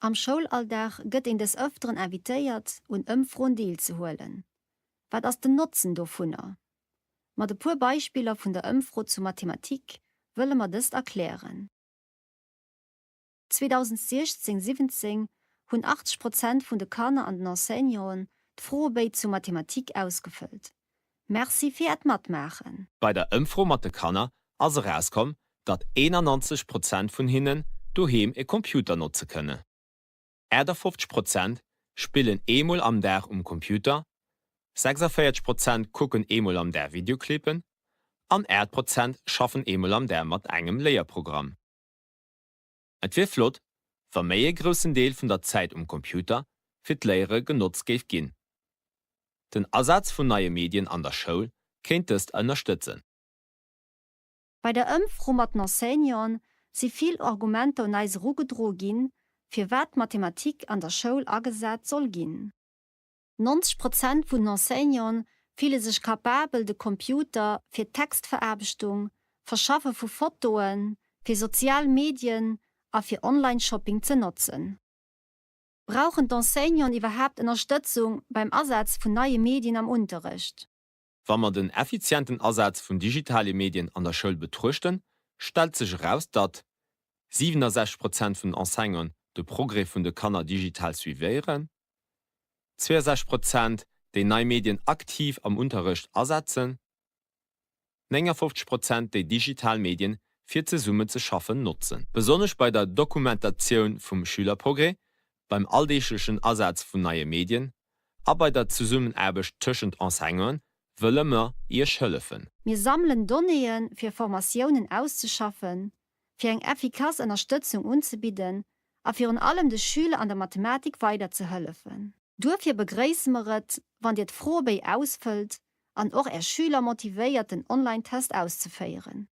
Am Schoulalldag gëtt een des Ëfteren invitéiert, un Ëmfroen deelzehuelen. Wat ass den Notzen dovunner? Mat e puer Beispiller vun der Ëmfro zu Mathematik wëlle mer dëst erklären. 2016, 17 hunn 80 Prozent vun de Kanner an den Enseignanten d'Froebéi zu Mathematik ausgefëllt. Merci fir äert Matmaachen! Bei der Ëmfro mat de Kanner ass erauskomm, datt 91 Prozent vun hinnen doheem e Computer notze kënne. 58 Prozent spillen eemol am Dag um Computer, 46 Prozent kucken eemol am Dag Videoclippen an 8 Prozent schaffen eemol am Dag mat engem Léierprogramm. Et wier flott, wa méi e groussen Deel vun der Zäit um Computer fir d'Léiere genotzt géif ginn. Den Asaz vun neie Medien an der Schoul kéint dëst ënnerstëtzen. Bei der Ëmfro mat den Enseignanten si vill Argumenter un eis erugedroe ginn, firwat d'Mathematik an der Schoul agesat soll ginn. 90 Prozent vun den Enseignanten fille sech capabel de Computer fir Textveraarbechtung, Verschaffe vu Fotoen, fir sozial Medien a fir Online-Shopping ze notzen. Brauchen d'Enseignanten iwwerhaapt Ënnerstëtzung beim Asaz vun neie Medien am Unterrecht? Wa mer den effizienten Asaz vun digitale Medien an der Schoul betruechten, stellt sech eraus, datt 67 Prozent vun den Enseignanten de Progrès vun de Kanner digital suivéieren, 62 Prozent déi nei Medien aktiv am Unterrecht asetzen, 59 Prozent déi digital Medien fir zesummen ze schaffen notzen. Besonnesch bei der Dokumentatioun vum Schülerprogrès, beim alldeeglechen Asaz vun neie Medien a bei der Zesummenaarbecht tëschent Enseignanten wëlle mer Iech hëllefen. Mir sammelen Donnéeë fir Formatiounen auszeschaffen, fir eng effikass Ënnerstëtzung unzebidden a virun allem de Schüler an der Mathematik weiderzehëllefen. Duerfir begréisse mer et, wann Dir d'Froebéi ausfëllt an och Är Schüler motivéiert den Online-Test auszeféieren.